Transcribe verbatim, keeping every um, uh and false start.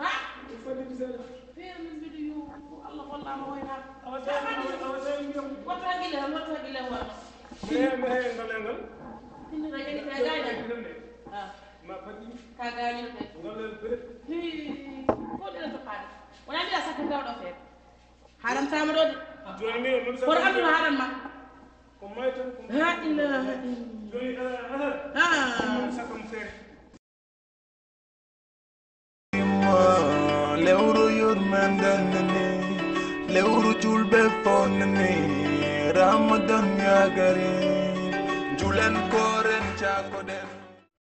Ha? Feere min mbiɗo yo Allah hollama waynaaka. Awa tawi, awa tawi ndiyam. Wattu haqqille tan, wattu haqqille tan wano. Mi he, mi he ngal e ngal. Tinno tan ƴetti ka gaañi. Ah. Ma baɗi. Ka gaañi de. Ngal e ngal. Hii. Ko ɗen to paade. Wona mbiɗa sakka gawɗo feere. Haɗan tama ɗo de. Joni mi, min kono sakka anduna haɗan ma. Ko may tan ko. La ilaha illallah. Joni, ah, ah. Ah. Min sakka mo feere. Lewru yurmenden ni, lewru julɓe fof ni, Ramadan yagari, julen koren cakoɗen.